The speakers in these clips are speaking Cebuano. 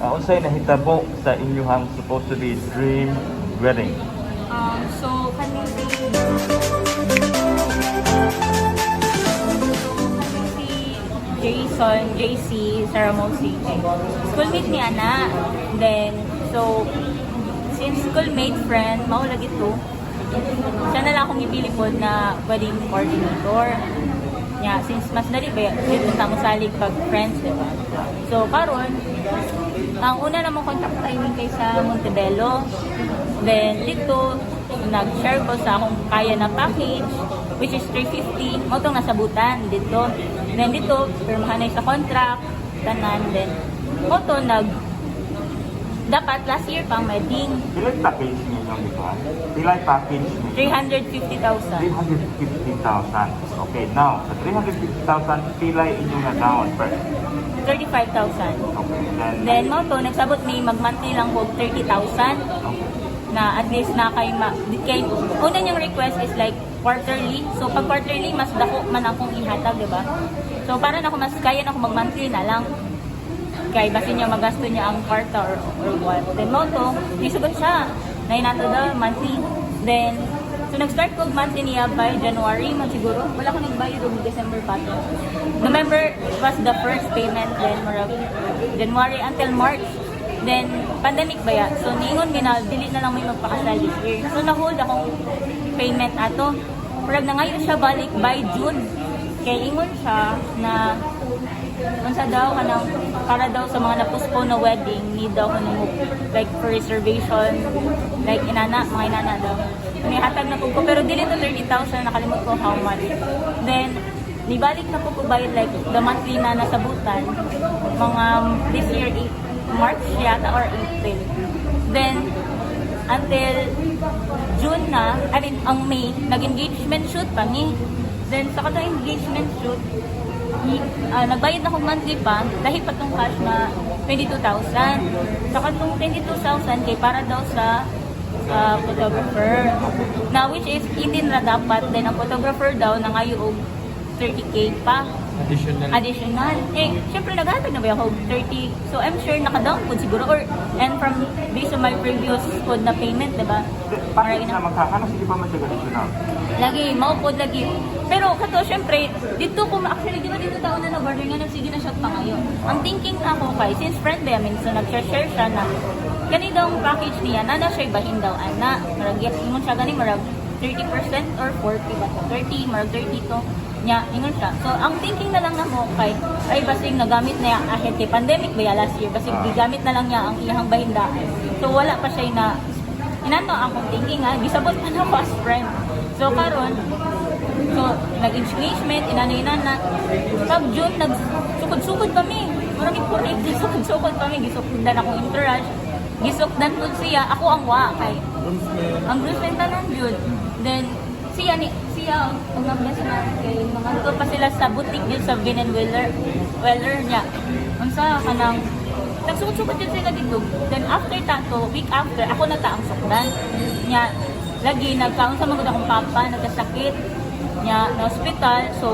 Unsay nahitabo sa inyuhang supposed to be dream wedding? So, kaning si Jason, JC, Saramosi, schoolmate niya na. Then, so, since schoolmate, friend, mao lagi to. Siya na lang akong ipili po na wedding coordinator. Yeah, since mas dali ba, dito ta mo salig pag friends, di ba? So, karon ang una namang contact timing kay sa Montebello. Then, dito, nag-share ko sa akong kaya na package, which is 350. Mao tong nasabutan dito. Then, dito, pirmahan na sa contract, tanan. Then, mao to dapat last year pang wedding. Pilay package ninyo, di ba? Pilay package ninyo? 350,000. 350,000. Okay, now, sa 350,000, pilay inyong na down first? 35,000. Okay, then. Then, mao to, nagsabot may mag-monthly lang ko 30,000 na at least na kay ma, kay una niyang request is like quarterly. So pag quarterly, mas dako man akong ihatag, di ba? So para na ako mas kaya na ako mag monthly na lang. Kay basin niya magasto niya ang kwarta or what. Then mao to, nisugot siya. Nainato daw monthly. Then so nag-start ko monthly niya by January man siguro. Wala ko nagbayad og December pa to. November was the first payment, then murag January until March. Then, pandemic ba ya? So, niingon mi na, dili na lang may magpakasal this year. So, na-hold akong payment ato. Murag na ngayon siya balik by June. Kay ingon siya na unsa daw kanang para daw sa mga na-postpone na wedding, need daw kanang like for reservation, like inana, mga inana daw. May hatag na po ko, pero dili to 30,000, nakalimot ko how much. Then nibalik na po ko bayad, like the monthly na nasabutan, mga this year March yata or April. Then until June na, I mean, ang May, nag-engagement shoot pa mi. Then, sa katong engagement shoot, nagbayad na akong monthly pa, dahil pa tong cash na 22,000. Sa katong 22,000, kay para daw sa photographer. Na which is, 18 na dapat. Then, ang photographer daw, nangayo og 30K pa. Additional. Additional. Eh, syempre naghatag na ba ako og 30? So, I'm sure naka-down po siguro. Or, and from, based on my previous pod na payment, di ba? Package na magkakano, sige pa man siya additional? Lagi, mao pod lagi. Pero kato, syempre, dito ko, actually, di ba dito taon na nag-order nga, nagsige na siya pa ngayon. Ang thinking ako kay, since friend ba, I mean, so nag-share siya na, kani daw ang package niya, na na siya bahin daw, ana. Marag, yes, ingon siya gani, marag 30% or 40 ba to? 30, marag 30 to. Nya, ingon siya. So, ang thinking na lang namo kay, ay basing nagamit na niya ahead kay pandemic ba ya last year, basing gigamit na lang niya ang iyang bahindaan. So, wala pa siya na inano akong thinking ha, gisabot pa na ako as friend. So karon, so nag-engagement, inano inana. Pag June, nagsukod-sukod kami. Murag correct, gisukod-sukod kami, gisukdan akong entourage. Gisukdan po siya, ako ang wa kay ang groomsmen tanan jud. Then siya ni siya ang ang best na kay mga to pa sila sa boutique yun sa Vin and Weller Weller niya. Unsa kanang nagsukod-sukod jud sila dito. Then after tato, week after, ako na ta ang sukdan. Nya lagi nagkaon sa magud akong papa, nagkasakit nya na hospital. So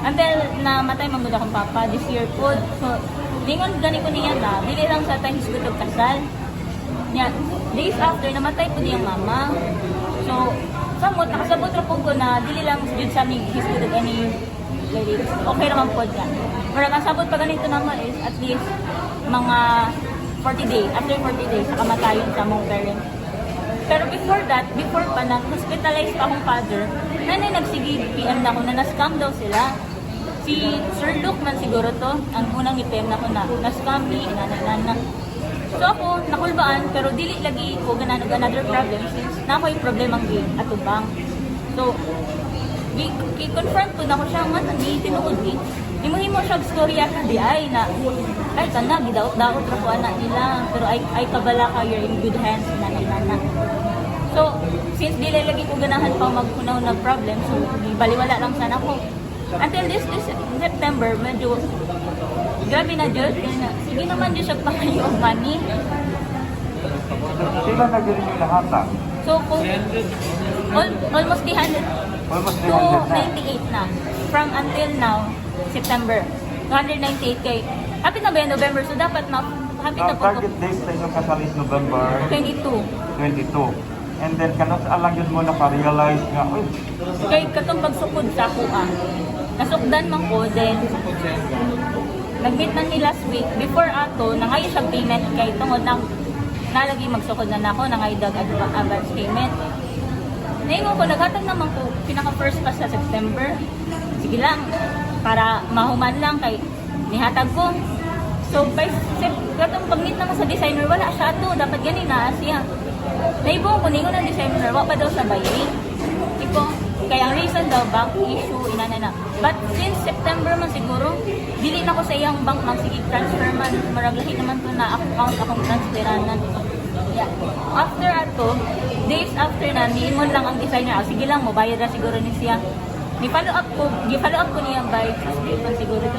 until namatay man gud akong papa this year po. So dingon gani ko niya na dili lang sa tayo hisgot og kasal. Nya, days after, namatay po niyang mama. So, samot, nakasabot ra po ko na dili lang jud sa aming hisgot og any lyrics. Okay naman po dyan. Murag ang sabot pa ganito naman is at least mga 40 days. After 40 days, sa kamatayon sa among parents. Pero before that, before pa nang hospitalized pa akong father, nanay nagsige PM na ako na na-scam daw sila. Si Sir Luke man siguro to, ang unang i-PM na ako na na-scam ni inana inana. So ako, nakulbaan, pero dili lagi ko ganan og another problem since na ako yung problema ang atubang. So, gi-confront ko na ko siya nga ni tinuod ni. Himo-himo siya og storya ka di ay na ay kana gidaot-daot ra ko ana nila, pero ay kabala ka, you're in good hands, na na na. So, since dili lagi ko ganahan pa maghunaw ng problem, so baliwala lang sana ko. Until this September, medyo grabe na jud kaya na, sige naman jud siya pangayo og money. Sila na dyan yung nahatag? So, kung almost 300. Almost 300 na. 298 na. From until now, September. 298 kay. Kapit na ba yung November? So, dapat na Happy Ang na po ko. Target date sa inyong kasal is November 22. 22. And then kanus-a lang gyud mo naka-realize nga, uy, Kay katong pagsukod sa ako ah. Nasukdan man ko, then nag-meet man ni last week. Before ato, nangayo siyang payment kay tungod nang nalagi magsukod na nako, nangayo dag advance payment. Naingon ko, naghatag naman ko, pinaka first pa sa September. Sige lang, para mahuman lang kay nihatag ko. So, by katong pag-meet naman sa designer, wala siya ato. Dapat gani na siya. Naibong ko, ningon ang designer, wa pa daw sa bayri. Tipo, kaya ang reason daw, bank issue, inana na. But since September man siguro, dili na ko sa iyang bank magsige transfer man. Marag lahi naman to na account akong transferanan. Yeah. After ato, days after na, niingon lang ang designer, ah, sige lang, mobayad ra siguro ni siya. Ni follow up ko, gi follow up ko niya by Tuesday man siguro to,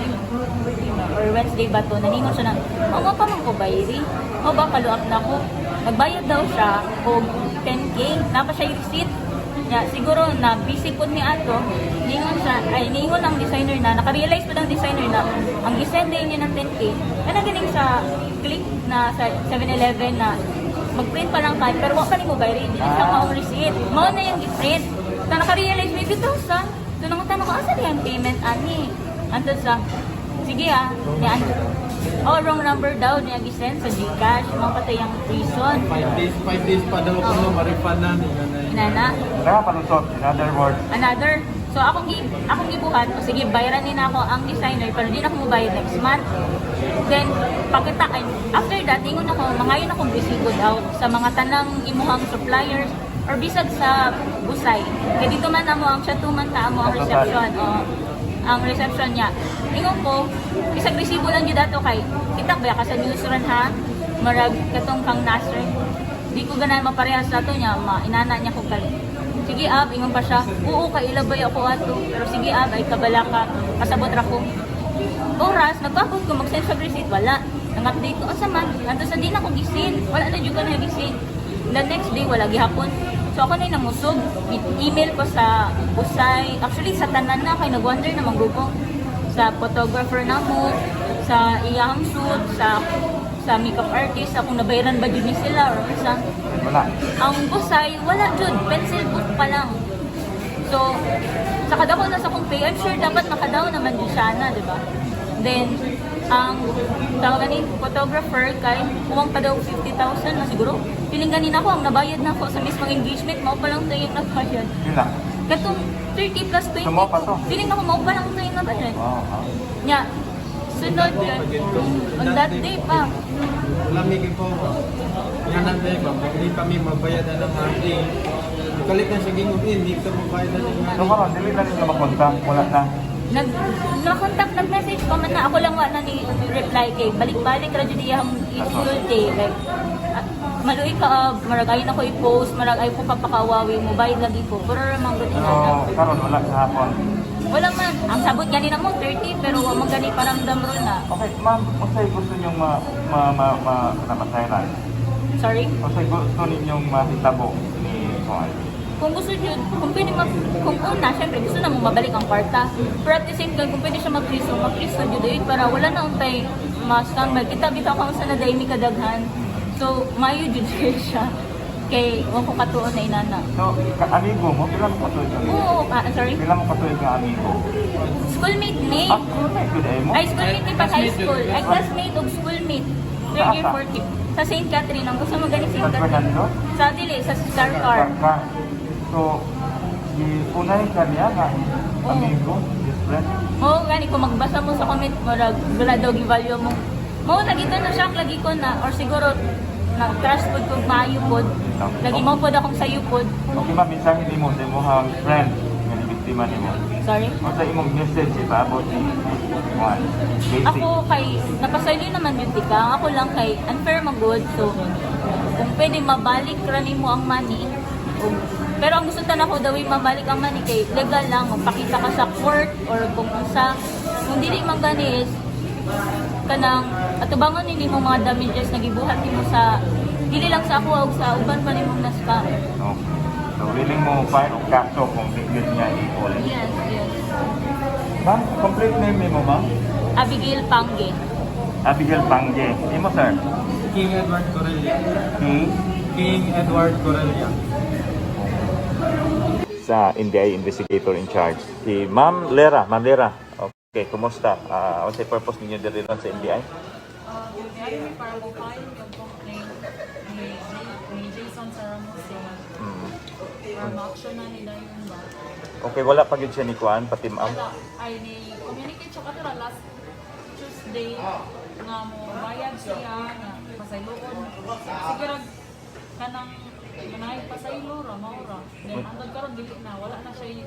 or Wednesday ba to, naningon siya na, oh, mo pa man ko bayri. O ba, follow up na ko. Nagbayad daw siya og 10K, napa siya yung receipt. Ya, siguro na busy po ni ato, ningon siya, ay ningon ang designer na, naka-realize pa ng designer na ang gisend din niya ng 10K, na ganing sa click na sa 7-Eleven na mag-print pa lang kahit, pero wa pa ni mo bayri, di siya maong receipt. Mao na yung gi-print. So naka-realize, may bitaw sa, so nangutan ako, asa di ang payment ani? Anto sa, sige ah, niya, oh, wrong number daw niya gisend sa GCash, mao patay ang reason. 5 days, 5 days pa daw kuno ma-refund na ni nanay. Inana. Nakapalusot. In other words, Another. So akong gibuhat, o sige, bayaran ni na ako ang designer pero di na ako mobayad next month. Then pakita ay after that ingon ako, mangayon akong resibo daw sa mga tanang imuhang suppliers or bisag sa Busay. Kay dito man amo ang siya man ta amo ang reception. O, ang reception niya. Ingon ko, bisag resibo lang gyud ato kay kita ba ka sa news ron ha? Marag katong kang Nasser. Di ko ganahan maparehas sa ato niya, ma inana niya ko kay sige ab, ingon pa siya, oo, kailabay ako ato. Pero sige ab, ay kabala ka, kasabot ra ko. Oras, nagpapot ko, mag-send sa receipt, wala. Nang-update ko, asa man, anto sa di na ko gisin. Wala na jud ko na gisin. The next day, wala gihapon. So ako na namusog, email ko sa Usay, actually sa tanan na, kay nag-wonder na ko sa photographer na mo, sa iyang shoot, sa makeup artist, sa kung nabayaran ba jud ni sila or sa wala. Ang Busay, wala jud, pencil book pa lang. So, sa kadako na sa kong pay, I'm sure dapat makadaw naman jud siya na, di ba? Then, ang tawag ni photographer kay kuwang pa daw 50,000 na siguro. Feeling ganin ako, ang nabayad na ako sa mismong engagement, mao pa lang to yung nabayad. Yun lang. Katong 30 plus 20. So, mao pa to? Feeling ako, mao pa lang to yung nabayad. Wow. Nya, sunod yun, on that day pa. Wala mi ko. Yan ang day ba, hindi pa mi mabayad na ng hari. Kalit na siya gingon, eh, hindi ka mabayad na ng hari. So karon dili na nila makontak, wala na. Nag na-contact, nag-message pa man na ako lang wa na ni reply kay balik-balik ra jud iyang insulti, like ah, maluoy ka ah, marag ayo na ko i-post, marag ayo ko papakawawi mo bayad lagi ko pero ramang gud Pero inana. karon wala sa hapon. Wala man ang sabot gani na mo 30 pero wa man gani paramdam ron na. Okay, ma'am, unsay gusto ninyong ma ma ma ma namasayran? Sorry. Unsay gusto ninyong mahitabo ni Kuan? Kung gusto niyo, kung pwede mag, kung una, syempre gusto na mo mabalik ang kwarta. Pero at the same time, kung pwede siya magpriso, magpriso jud yun para wala na untay ma-scam. Kita bitaw kung sa nadaimi kadaghan. So, mayo jud siya. Kay, wa ko katuon na inana. So, ka-amigo mo, pila mo katuig ka? Oo, ah, sorry. Pila mo katuig nga amigo? Schoolmate ni. Ah, schoolmate gud ay mo? Ay, schoolmate ni pa high school. Ay, classmate og schoolmate. Third year, fourth year. Sa St. Catherine. Ang gusto mo gani St. San Catherine. Fernando? Sa dili, sa Star Car. Ka. So, giunay ka niya nga Oo. amigo, best friend. Oo, gani kung magbasa mo sa comment mo, rag, wala daw gi-value mo. Mao lagi to na shock lagi ko na or siguro na trust pod kog maayo pod. Lagi mo pod akong sayo pod. Okay ma'am, mensahe nimo sa imong friend nga ni biktima nimo. Sorry. Unsa imong message ipaabot ni Kuan? Basic. Ako kay napasaylo naman yun ka. Ako lang kay unfair man good. So kung pwede mabalik ra nimo ang money. Pero ang gusto tan ako daw mabalik ang money kay legal lang magpakita ka sa court or kung unsa. Kung dili man gani is kanang atubangon ni nimo mga damages na gibuhat nimo sa dili lang sa ako ug sa uban pa nimong na-scam. Okay. So, willing mo file og kaso kung di gyud niya i-ulit. Yes. Ma'am, complete name nimo, ma'am? Abigail Pangge. Abigail Pangge. Imo, sir? King Edward Correlia. King? King Edward Correlia. Sa NBI investigator in charge. Si Ma'am Lera. Ma'am Lera. Okay, kumusta? Unsay purpose ninyo diri ron sa NBI? Diri mi para mo-file yung complaint ni Jason Saramosin para ma-action na nila yung ba. Okay, wala pa gyud siya ni Kuan pati ma'am. Wala, ay ni communicate siya kato last Tuesday nga mo bayad siya nga pasayloon. Sige ra kanang kanay pasaylo ra mao ra. Then hangtod karon dili na, wala na siya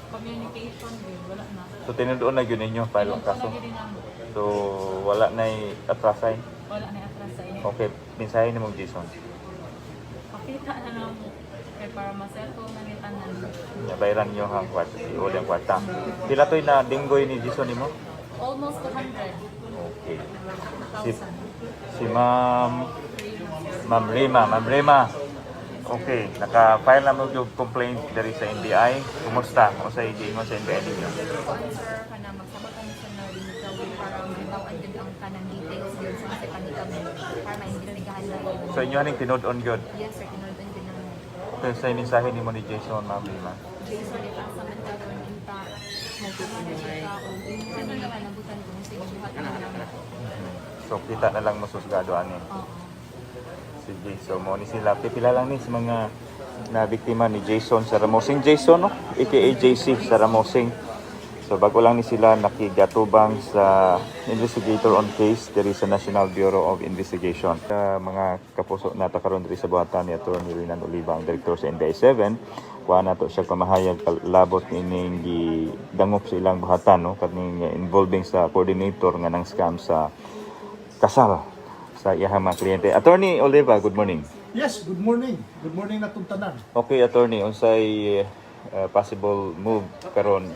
communication din, wala na. So tinuod na gyud ninyo file ang Tinuod kaso. na gyud namo. So wala na atrasay. Wala na atras sa inyo. Okay, mensahe nimo, Jason. Pakita na namo kay para ma-settle na ni tanan. Bayaran niyo ang kwarta, iuli ang kwarta. Pila to'y na dinggoy ni Jason nimo? Almost 200,000. Okay. Si Ma'am Rima, Ma'am Rima. Okay, naka-file na mo yung complaint diri sa NBI. Kumusta? Unsay giingon sa NBI ninyo? Kuan, sir, kana magsabot kami sa Nardin para matawan gud ang kanang details gyud sa kasi kami para maimbestigahan na yun. So inyo haning tinud-on gyud. Yes sir, tinuod gud naman. Okay, sa mensahe nimo ni Jason, Ma'am Rima. Jason, if asa man ka ron unta, magkuha na siya ka o imo na nga kanabutan kung sa ibuhat na lang. So kita na lang masusgado ani. Oo. Sige, so mo ni sila. Pipila lang ni sa mga na biktima ni Jason Saramosing. Jason, no? AKA JC Saramosing. So bago lang ni sila nakigatubang sa investigator on case diri sa National Bureau of Investigation. Sa mga kapuso nata karon diri sa buhatan ni Attorney Renan Oliva, ang direktor sa NBI 7, kuha nato siya pamahayag labot ining gidangop sa ilang buhatan, no, kaning involving sa coordinator nga nang scam sa kasal sa iyahang mga kliyente. Attorney Oliva, good morning. Yes, good morning. Good morning na tanan. Okay, attorney, unsay possible move karon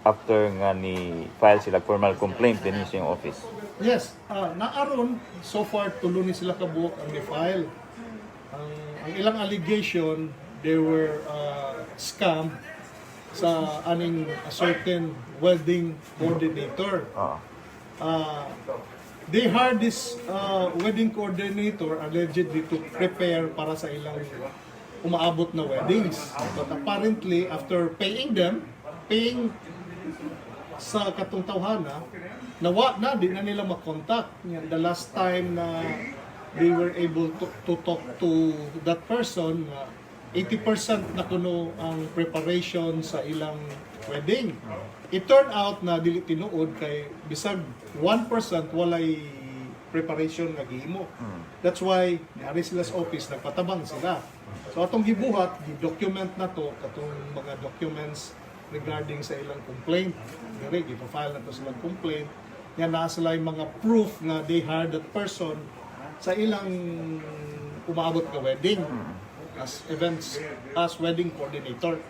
after nga ni file sila formal complaint din sa iyong office? Yes, naaron so far tulo ni sila kabuok ang ni-file. Ang ilang allegation, they were scam sa aning a certain wedding coordinator. Oo. They hired this wedding coordinator allegedly to prepare para sa ilang umaabot na weddings. But apparently, after paying them, paying sa katong tawhana, nawa na, di na nila makontak. Yan, the last time na they were able to talk to that person, 80% na kuno ang preparation sa ilang wedding. It turned out na dili tinuod kay bisag 1% walay preparation nga gihimo. That's why niari sila sa office, nagpatabang sila. So atong gibuhat, gi-document na to katong mga documents regarding sa ilang complaint. Dire gipa-file na to silang complaint. Nga naa sila yung mga proof nga they hired that person sa ilang umaabot nga wedding as events as wedding coordinator.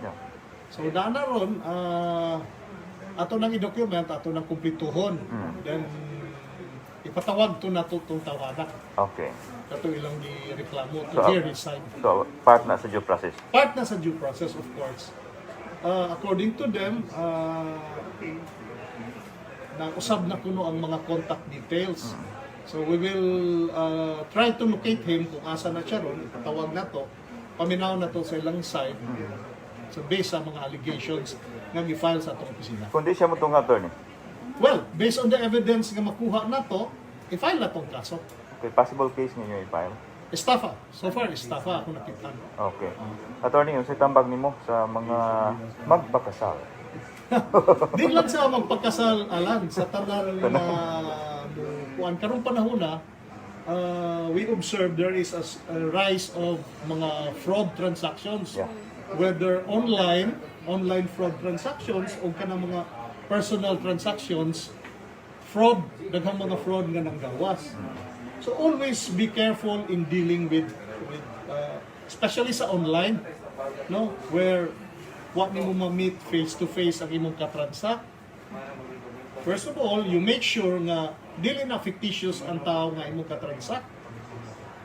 So naa na ron, ato nang i-document, ato nang kumplituhon. Then ipatawag to na to tong tawhana. Kato ilang gireklamo to So, hear his side. So part na sa due process. Part na sa due process, of course. According to them, nausab na kuno ang mga contact details. So we will try to locate him kung asa na siya ron, ipatawag na to, paminaw na to sa ilang side. So based sa mga allegations nga gi-file sa atong opisina. Kung di siya mo attorney. Well, based on the evidence nga makuha na to, i-file na tong kaso. Okay, possible case ninyo i-file. Estafa. So far, estafa ako nakita. Okay. Attorney, unsay tambag nimo sa mga magpakasal? Di lang sa magpagkasal, Alan, sa tanan na kuan karong panahon na we observe there is a rise of mga fraud transactions. Whether online fraud transactions o kanang mga personal transactions, fraud, daghang mga fraud nga nanggawas. So always be careful in dealing with especially sa online, no, where wa nimo ma-meet face to face ang imong katransact. First of all, you make sure nga dili na fictitious ang tao nga imong katransact.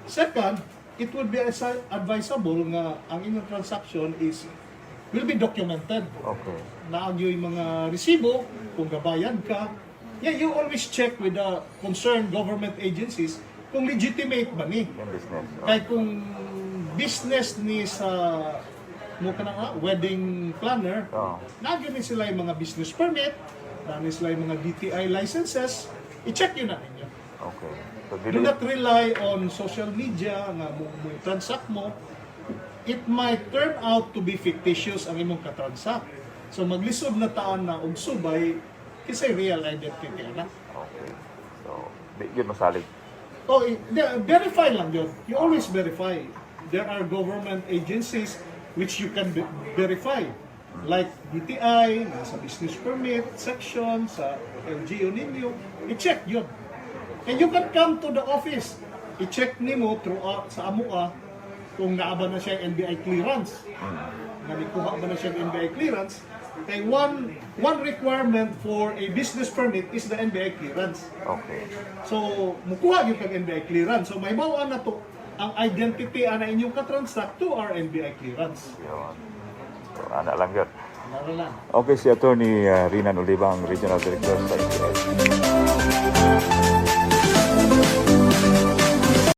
Second, it would be advisable nga ang inyong transaction is will be documented. Naa yung mga resibo kung gabayad ka. Yeah, you always check with the concerned government agencies kung legitimate ba ni. Yung business. Oh. Kay kung business ni sa mo ka na nga, wedding planner, Oo. naa ni sila yung mga business permit, naa ni sila yung mga DTI licenses, i-check yun na ninyo. Okay. So Do dili not rely on social media nga mo transact mo. It might turn out to be fictitious ang imong katransact. So maglisod na taon na og subay kisay real identity ana. Okay. So di yun masalig. Oh, verify lang yun. You always verify. There are government agencies which you can verify. Like DTI, nasa business permit section, sa LGU ninyo. I-check yun. And you can come to the office. I-check nimo throughout sa amua kung naa ba na siya NBI clearance. Nga nikuha ba na siya NBI clearance. Kay one requirement for a business permit is the NBI clearance. Okay. So, mukuha gyud kag NBI clearance. So, may bawaan na to ang identity ana inyong katransact to our NBI clearance. Yun. So ana lang yun. Laro lang. Okay, si Attorney Rinan Oliva, ang Regional Director sa NBI.